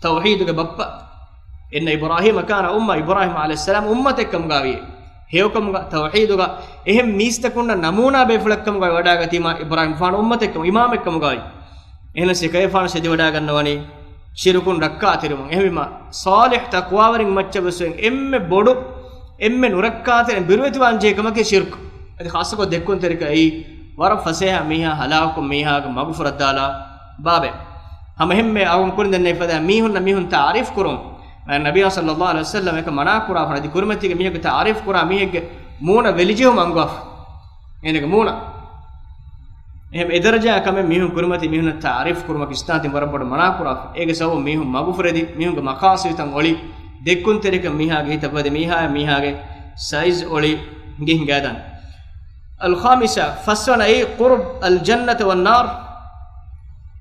ތައުޙީދުގެ ބައްޕަ. إن إبراهيم كان أمة، އިބްރާހީމް ޢަލައިހިއްސަލާމް އުއްމަތެއް ކަމުގައި، ހެޔޮކަމުގަ ތައުޙީދުގަ އެހެން މީސްތަކުންނަށް ނަމޫނާ ބޭފުޅެއްކަމުގައި ވަޑައިގަތީމާ އިބްރާހީމް ފާނު އުއްމަތެއްކަމު އިމާމެއްކަމުގައި. އެހެނަސް އެކައިފާނު ޝެދިވަޑައިގަންނަވަނީ ޝިރުކުން ރައްކާތެރިވުން. އެހެންވީމާ، ޞާލިޙް ތަޤްވާވެރިން މައްޗަށް ވެސް އެންމެ ބޮޑު، އެންމެ ނުރައްކާތެރި ބިރުވެތިވާން ޖެހޭ ކަމަކީ ޝިރުކު. އަދި ޚާއްޞަކޮށް ދެއްކުންތެރިކަން އެއީ ވަރަށް ފަސޭހަ މީހާ ހަލާކުކޮށް މީހާގެ މަގުފުރައްދާލާ ބާބެއް. ހަމަ އެހެންމެ އަޅުގަނޑު ކުރިން ދެންނެވި ފަދައިން މީހުންނަށް މީހުން ތަޢާރީފް ކުރުން. ނަބިއްޔާ ޞައްލައްލާހު ޢަލައިހި ވަސައްލަމް އެކަން މަނާ ކުރާފަ އަދި ކުރިމަތީގަ މީހަކު ތަޢާރީފް ކުރާ މީހެއްގެ މޫނަށް ވެލިޖެހުމަށް އަންގަވާފަ. އޭނަގެ މޫނަށް. އެހެން އެދަރަޖައާ ކަމެއް މީހުން ކުރިމަތީ މީހުންނަށް ތަޢާރީފް ކުރުމަކީ އިސްލާމް ދީން ވަރަށް ބޮޑު މަނާ ކުރާފަ. އޭގެ ސަބަބުން މީހުން މަގުފުރެދި، މީހުންގެ މަޤާޞިދުތައް އޮޅި، ދެއްކުންތެރިކަން މީހާގެ ހިތަށް ވަދެ، މީހާއާ މީހާގެ ސައިޒް އޮޅި ގެން ހިނގައިދާނެ. الخامسة، ފަސްވަނައީ، قرب الجنة والنار.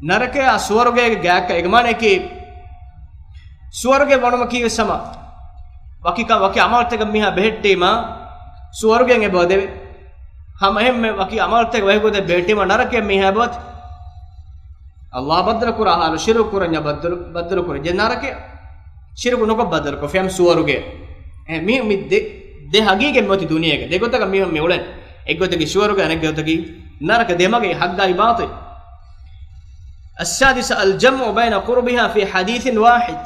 ނަރަކަޔާ ސުވަރުގޭގެ ގާތްކަން. އޭގެ މާނައަކީ، ސުވަރުގެ ވަނުމަކީ ވެސް ހަމަ ވަކި ކަ-، ވަކި ޢަމަލުތަކެއް މީހާ ބެހެއްޓީމާ، ސުވަރުގެއަށް އެބަ ވަދެވޭ. ހަމަ އެހެންމެ ވަކި ޢަމަލުތަކެއް ވަކި ގޮތެއް ބެހެއްޓީމާ، ނަރަކަޔަށް މީހާ އެބަ ވަދެ. އައްލާހް ބައްދަލު ކުރާ ޙާލު، ޝިރުކު ކުރަންޏާ ބައްދަލު، ބައްދަލު ކުރެއްޖެ ނަރަކަޔަށް. ޝިރުކު ނުކޮށް ބައްދަލުކޮށް ފެން ސުވަރުގެ. އެ، މި، މި ދެ، ދެ ހަގީގަތް މިއޮތީ ދުނިޔޭގަ. ދެ ގޮތަކަށް މީހުން މި އުޅެން. އެއް ގޮތަކީ ސުވަރުގެ، އަނެއް ގޮތަކީ ނަރަކަ. ދެ މަގެއް ޙައްޤާއި ބާޠިލް. السادسة، الجمع بين قربها في حديث واحد.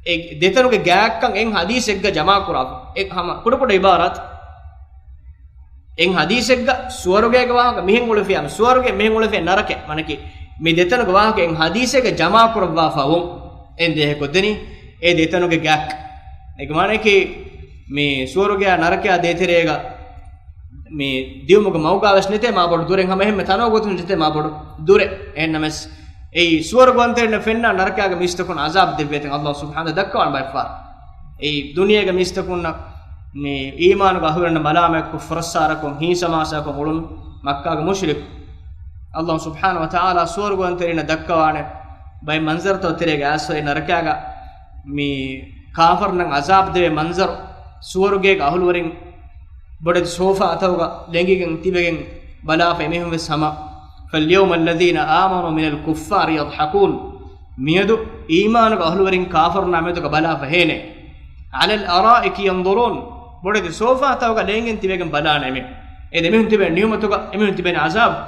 އެ ދެތަނުގެ ގާތްކަން އެއް ޙަދީޘެއްގަ ޖަމާ ކުރާފަ. އެ ހަމަ ކުޑަކުޑަ ޢިބާރާތް. އެއް ޙަދީޘެއްގަ ސުވަރުގޭގެ ވާހަކަ މިހެން އުޅެފިޔާ، ސުވަރުގެ މިހެން އުޅެފިޔާ ނަރަކަ. މާނައަކީ، މި ދެތަނުގެ ވާހަކަ އެއް ޙަދީޘެއްގަ ޖަމާ ކުރައްވާފަ ވުން. އެން ދޭހަކޮށްދެނީ އެ ދެތަނުގެ ގާތް. އޭގެ މާނައަކީ، މި ސުވަރުގެއާ ނަރަކަޔާ ދޭތެރޭގަ މި ދިއުމުގެ މަގުގާވެސް ނެތޭ މާބޮޑު ދުރެއް، ހަމަ އެހެންމެ ތަނަވަ ގޮތުން ނެތޭ މާބޮޑު ދުރެއް. އެހެންނަމަވެސް، އެއީ ސުވަރުގަވަންތައިންނަށް ފެންނަ ނަރަކައިގެ މީސްތަކުން ޢަޒާބް ދެއްވޭތަން އައްލާހު ސުބްޙާނަހު ދައްކަވާން ބައެއްފަހަރު. އެއީ ދުނިޔޭގެ މީސްތަކުންނަށް މި އީމާނުގެ އަހުލުންނަށް މަލާމަތްކޮށް، ފުރައްސާރަކޮށް، ހީސަމާސާކޮށް އުޅުނު މައްކާގެ މުޝްރިކު. އައްލާހު ސުބްޙާނަހު ވަތަޢާލާ ސުވަރުގެވަންތެރިންނަށް ދައްކަވާނެ ބައެއް މަންޒަރުތައް ތެރޭގަ އައިސްފަ އެ ނަރަކާގަ މި ކާފަރުންނަށް ޢަޒާބު ދެވޭ މަންޒަރު. ސުވަރުގޭގެ އަހުލުވެރިން ބޮޑެތި ސޯފާތަކުގަ ލެނގިގެން ތިބެގެން ބަލާފަ އެމީހުން ވެސް ހަމަ. فَالْيَوْمَ الَّذِينَ آمَنُوا مِنَ الْكُفَّارِ يَضْحَكُونَ. މިއަދު އީމާނުގެ އަހުލުވެރިން ކާފަރުންނާ މެދުގަ ބަލާފަ ހޭނެ. عَلَى الْأَرَائِكِ يَنْظُرُونَ. ބޮޑެތި ސޯފާތަކުގަ ލެނގިގެން ތިބެގެން ބަލާނެ އެމީހުން. އެ އެމީހުން ތިބޭ ނިޢުމަތުގަ، އެމީހުން ތިބޭނެ ޢަޒާބު.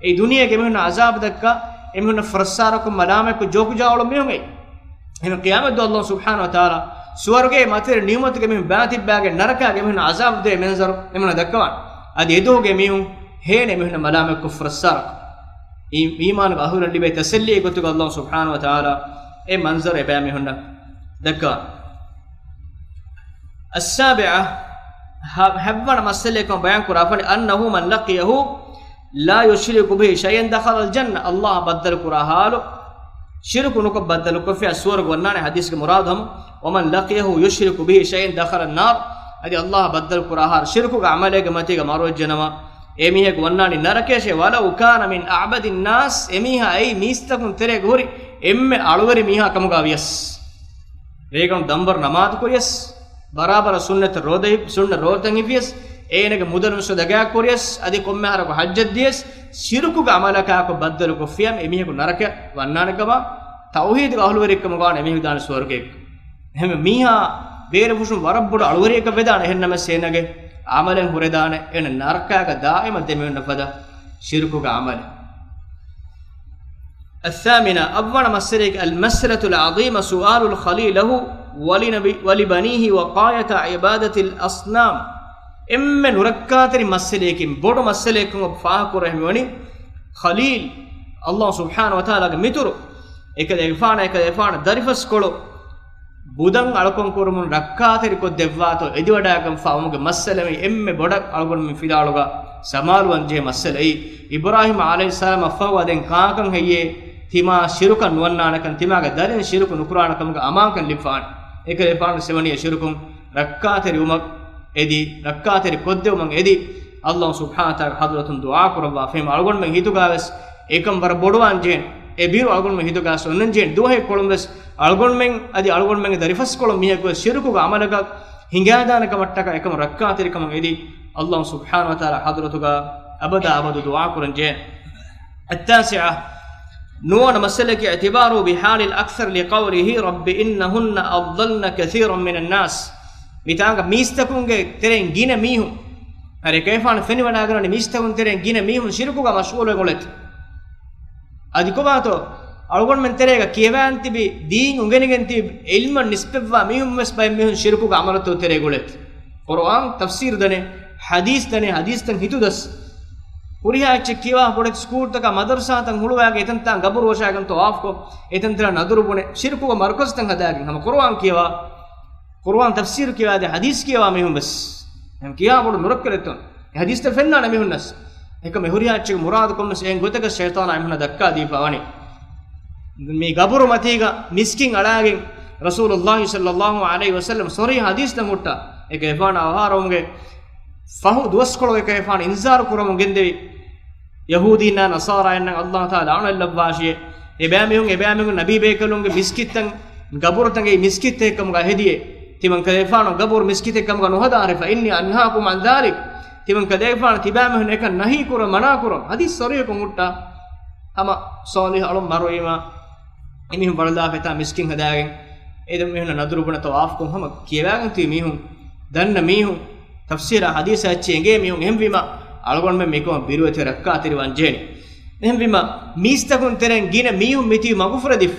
އެ ދުނިޔޭގެ އެމީހުންނަށް ޢަޒާބު ދައްކާ، އެމީހުންނަށް ފުރައްސާރަކޮށް މަލާމަތްކޮށް ޖޯކު ޖާއުޅުން މީހުން އެއީ. އެހެން ޤިޔާމަތްދުވަހު އައްލާހު ސުބްޙާނަހު ވަތަޢާލާ ސުވަރުގޭ މަތިވެރި ނިޢުމަތުގެ އެމީހުން ބާތިއްބާގެން ނަރަކާގެ އެމީހުން ޢަޒާބު ދޭ މަންޒަރު އެމީހުންނަށް ދައްކަވާނެ. އަދި އެދުވަހުގެ އެމީހުން ހޭނެ އެމީހުންނަށް މަލާމަތްކޮށް ފުރައްސާރަކޮށް. އީ، އީމާނުގެ އަހުލުން ލިބޭ ތަސައްލީގެ ގޮތުގަ އައްލާހު ސުބްޙާނަހު ވަތަޢާލާ އެ މަންޒަރު އެބައިމީހުންނަށް ދައްކަވާނެ. السابعة، ހަ-، ހަތްވަނަ މައްސަލައަކަށް ބަޔާން ކުރާފަނި، أنه من لقيه لا يشرك به شيئا دخل الجنة، އައްލާހަށް ބައްދަލު ކުރާ ހާލު، ޝިރުކު ނުކޮށް ބައްދަލު ކޮށްފިޔާ ސުވަރުގެ ވަންނާނެ. ޙަދީޘްގެ މުރާދު ހަމަ، ومن لقيه يشرك به شيئا دخل النار، އަދި އައްލާހަށް ބައްދަލު ކުރާ ހާލު، ޝިރުކުގެ ޢަމަލެއްގެ މަތީގަ މަރުވެއްޖެނަމަ، އެ މީހަކު ވަންނާނީ ނަރަކަޔަށޭ، ولو كان من أعبد الناس، އެމީހާ އެއީ މީސްތަކުން ތެރޭގަ ހުރި އެންމެ އަޅުވެރި މީހާ ކަމުގަ ވިޔަސް. ރޭގަނޑު ދަންބަރު ނަމާދު ކުރިޔަސް، ބަރާބަރަށް ސުންނަތަށް ރޯދަ ހި-، ސުންނަ ރޯދަތައް ހިފިޔަސް، އޭނަގެ މުދަލުން ޞަދަގާ ކުރިޔަސް، އަދި ކޮންމެ އަހަރަކު ޙައްޖަށް ދިޔަސް، ޝިރުކުގެ ޢަމަލަކާކު ބައްދަލު ކޮށްފިޔާ އެމީހަކު ނަރަކަ ވަންނާނެ ކަމަށް، ތައުޙީދުގެ އަހުލުވެރިކަމުގަ ވާން އެމީހަކު ދާނެ ސުވަރުގެއަށް. އެހެންވެ މީހާ ބޭރުފުށުން ވަރަށް ބޮޑު އަޅުވެރިޔަކަށް ވެދާނެ، އެހެންނަމަވެސް އޭނަގެ ޢަމަލެއް ހުރެދާނެ، އޭނަ ނަރަކާގަ ދާއިމަށް ދެމިހުންނަ ފަދަ ޝިރުކުގެ ޢަމަލެއް. الثامنة، އަށްވަނަ މައްސަލައަކީ، المسألة العظيمة سؤال الخليل له ولنبي-، ولبنيه وقاية عبادة الأصنام. އެންމެ ނުރައްކާތެރި މައްސަލައަކީ، ބޮޑު މައްސަލައަކަށް ފާހަގަކުރެވެނީ ޚަލީލް، އައްލާހު ސުބްޙާނަހު ވަތަޢާލާގެ މިތުރު، އެކަލޭގެފާނާ އެކަލޭގެފާނު ދަރިފަސްކޮޅު ބުދަން އަޅުކަން ކުރުމުން ރައްކާތެރި ކޮށްދެއްވާތޯ އެދިވަޑައިގަންފާ ވުމުގެ މައްސަލަ މި އެންމެ ބޮޑަށް އަޅުގަނޑުމެން ފިލާވަޅުގަ ސަމާލުވާން ޖެހޭ މައްސަލައީ. އިބްރާހީމް ޢަލައިހިއްސަލާމަށްފަހު އަދި ކާކަން ހެއްޔޭ ތިމާ ޝިރުކަށް ނުވަންނާނެކަން، ތިމާގެ ދަރިން ޝިރުކު ނުކުރާނެ ކަމުގެ އަމާންކަން ލިބިފާނެ. އެކަލޭގެފާނު ސެވަނިޔަ ޝިރުކުން ރައްކާތެރިވުމަށް އެދި، ރައްކާތެރި ކޮށްދެވުމަށް އެދި، އައްލާހު ސުބްޙާނަހު ވަތަޢާލާގެ ޙަޟްރަތުން ދުޢާ ކުރައްވާފަ. އަޅުގަނޑުމެން ހިތުގަވެސް އެކަން ވަރަށް ބޮޑުވާން ޖެހޭނެ. އެ ބިރު އަޅުގަނޑުމެން ހިތުގަވެސް އޮންނަން ޖެހޭނެ. ދުވަހެއް ކޮޅުން ވެސް އަޅުގަނޑުމެން އަދި އަޅުގަނޑުމެންގެ ދަރިފަސްކޮޅު މީހަކު ވެސް ޝިރުކުގެ ޢަމަލަކަށް ހިނގާދާނެ ކަމަށްޓަކާ އެކަމަށް ރައްކާތެރިކަމަށް އެދި، އައްލާހު ސުބްޙާނަހު ވަތަޢާލާގެ ޙަޟްރަތުގަ އަބަދާ އަބަދު ދުޢާ ކުރަން ޖެހޭނެ. التاسعة، ނުވަނަ މައްސަލައަކީ، اعتباره بحال الأكثر لقوله رب إنهن أضللن كثيرا من الناس. މިތާނގަ މީސްތަކުންގެ ތެރެއިން ގިނަ މީހުން، އަރެ ކަލޭގެފާނު ފެނިވަޑައިގަންނަވަނީ މީސްތަކުން ތެރެއިން ގިނަ މީހުން ޝިރުކުގަ މަޝްޣޫލުވެ އުޅޭތޯ. އަދި ކޮބާތޯ އަޅުގަނޑުމެން ތެރޭގަ ކިޔަވާން ތިބި، ދީން އުނގެނިގެން ތިބި، ޢިލްމަށް ނިސްބަތްވާ މީހުން ވެސް ބައެއް މީހުން ޝިރުކުގެ ޢަމަލުތައް ތެރޭގަ އުޅޭތޯ. ޤުރުއާން ތަފްސީރު ދަނީ، ޙަދީޘް ދަނީ، ޙަދީޘްތައް ހިތުދަސް. ހުރިހާ އެއްޗެއް ކިޔަވާ، ބޮޑެތި ސްކޫލްތަކާ މަދަރުސާތައް ހުޅުވާގެން އެތަންތާން ގަބުރު ވަށާގެން ޠަވާފުކޮށް، އެތަންތަނަށް ނަދުރު ބުނެ، ޝިރުކުގެ މަރުކަޒުތައް ހަދާގެން ހަމަ ޤުރުއާން ކިޔަވާ، ޤުރުއާން ތަފްސީރު ކިޔަވާ، އަދި ޙަދީޘް ކިޔަވާ މީހުން ވެސް. އެހެން ކިޔާ ބޮޑު ނުރައްކަލެއްތޯ. އެ ޙަދީޘްތައް ފެންނާނެ މީހުންނަސް. އެކަމެއް ހުރިހާ އެއްޗެއްގެ މުރާދު ކޮންމެސް އެހެން ގޮތަކަށް ޝައިޠާނާ އެމީހުންނަށް ދައްކާ ދީފަ ވަނީ. މި ގަބުރު މަތީގަ މިސްކިތް އަޅާގެން ރަސޫލުﷲ ޞައްލަﷲ ޢަލައިހި ވަސައްލަމަ ޞަރީޙު ޙަދީޘްތައް ހުއްޓާ. އެކަލޭގެފާނާ އަވަހާރަވުމުގެ ފަހު ދުވަސްކޮޅު އެކަލޭގެފާނު އިންޒާރު ކުރަމުން ގެންދެވި. ޔަހޫދީންނާ ނަޞާރާއިންނަށް ﷲ ތަޢާލާ ލަޢުނަތް ލައްވާށިއޭ. އެބައިމީހުން، އެބައިމީހުން ނަބީބޭކަލުންގެ މިސްކިތްތައް، ގަބުރުތަކެއް މިސްކިތެއްކަމުގަ ހެދިޔޭ. ތިމަން ކަލޭގެފާނު ގަބުރު މިސްކިތެއް ކަމުގަ ނުހަދާށޭ، فإني أنهاكم عن ذلك. ތިމަން ކަލޭގެފާނު ތިބާމީހުން އެކަން ނަހީ ކުރަން، މަނާ ކުރަން. ޙަދީޘް ޞަރީޙުކޮށް ހުއްޓާ. ހަމަ ޞާލިޙު އަޅުން މަރުވީމާ، އެމީހުން ވަޅުލާފަ އެތާ މިސްކިތް ހަދާގެން، އެ ދެ މީހުންނަށް ނަދުރު ބުނެ ޠަވާފުކޮށް ހަމަ ކިޔަވާގެން ތިބި މީހުން، ދަންނަ މީހުން، ތަފްސީރާ ޙަދީޘާ އެއްޗެއް އެނގޭ މީހުން. އެހެންވީމާ، އަޅުގަނޑުމެން މިކަމަށް ބިރުވެތި ރައްކާތެރިވާން ޖެހޭނެ. އެހެންވީމާ، މީސްތަކުން ތެރެއިން ގިނަ މީހުން މިތިބީ މަގުފުރެދިފަ.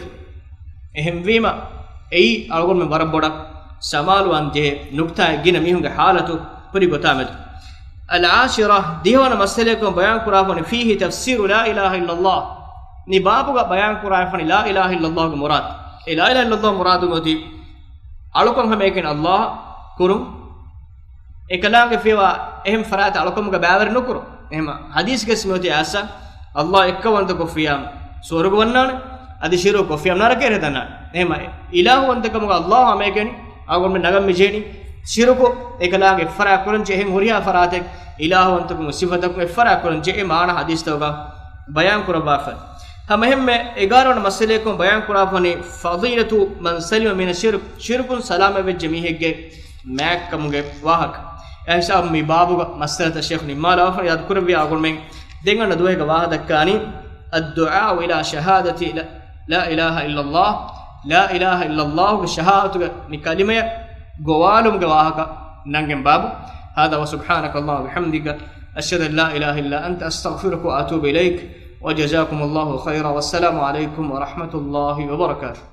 އެހެންވީމަ، އެއީ އަޅުގަނޑުމެން ވަރަށް ބޮޑަށް ސަމާލުވާން ޖެހޭ ނުކްތާއެއް، ގިނަ މީހުންގެ ޙާލަތު ހުރި ގޮތާމެދު. العاشرة، ދިހަވަނަ މައްސަލައަކުން ބަޔާން ކުރާފަނި، فيه تفسير لا إله إلا الله. މި ބާބުގަ ބަޔާން ކުރާފަނި لا إله إلا الله ގެ މުރާދު. އެ لا إله إلا الله މުރާދު މިއޮތީ އަޅުކަން ހަމައެކަނި ﷲ ކުރުން. އެކަލާނގެ ފިޔަވާ އެހެން ފަރާތަށް އަޅުކަމުގަ ބައިވެރި ނުކުރުން. އެހެން ޙަދީޘްގެ ސިމެއޮތީ އާސާ، ﷲ އެއްކަވަންތަ ކޮށްފިޔާމަ ސުވަރުގަ ވަންނާނެ، އަދި ޝިރުކު ކޮށްފިޔާމަ ނަރަކައަށް ދަންނާނެ. އެހެން އިލާހުވަންތަކަމުގަ ﷲ ހަމައެކަނި އަޅުގަނޑުމެން ނަގަން މި ޖެހެނީ. ޝިރުކު އެކަލާނގެ އެއްފަރާތް ކުރަންޖެހޭ، އެހެން ހުރިހާ ފަރާތެއް އިލާހުވަންތަކުން ސިފަތަކުން އެއްފަރާތް ކުރަންޖެހޭ މާނަ ޙަދީޘްތަކުގަ ބަޔާން ކުރައްވާފަ. ހަމައެހެންމެ އެގާރަ ވަނަ މައްސަލަޔަކުން ބަޔާން ކުރާފަނީ، فضيلة من سلم من الشرك، ޝިރުކުން ސަލާމަތްވެއްޖެ މީހެއްގެ މާތްކަމުގެ ވާހަކަ. އެހިސާބުން މި ބާބުގަ މައްސަލަތައް ޝޭޚު ނިންމާލާފަ ޔާދުކުރެއްވި އާގުންމެން ދެން އަންނަ ދުވަހެއްގެ ވާހަކަ ދައްކާނީ، الدعاء إلى شهادة لا، لا إله إلا الله، لا إله إلا الله ގެ ޝަހާދަތުގެ މި ކަލިމަޔަށް ގޮވާލުމުގެ ވާހަކަ ނަންގެން ބާބު. هذا وسبحانك اللهم وبحمدك، أشهد أن لا إله إلا أنت، أستغفرك وأتوب إليك، وجزاكم الله خيرا، والسلام عليكم ورحمة الله وبركاته.